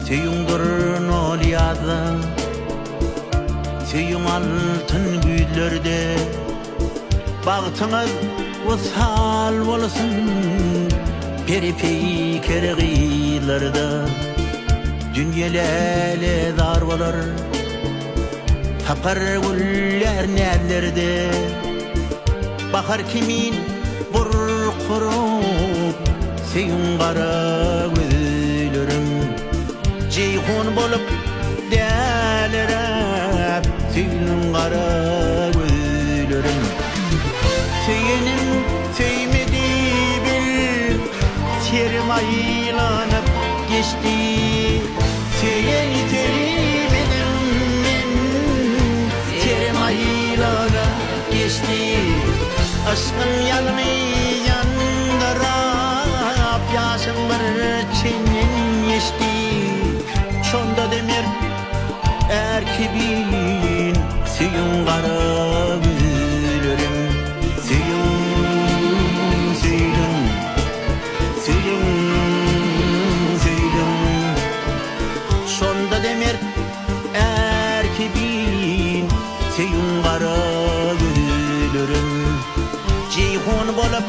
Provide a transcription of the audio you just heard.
Söýüň durnaly ýazda, Söýüň altyn güýzlerde. Bagtyňyz wysal bolsun, Peri-peýker gyzlarda. Dünýe lälezar bolar, Sapar güllär näzlerde. Bahar kimin burkuryp, Söýüň gara gözlerim. Jeýhun bolup däliräp, Söýüň gara gözlerim. Söýenim söýmedi bil, Serim aýlanyp geçdi. Söýeni söýmedim men, Serim aýlanyp geçdi. Yşgyň ýalny ýandyrap, Ýaşyň bir çenden geçdi. Şonda demir är kibin, Söýüň gara gözlerim. Söýüň, söýdüm, Söýüň, söýdüm. Şonda demir är kibin, Söýüň gara gözlerim. Jeýhun bolup.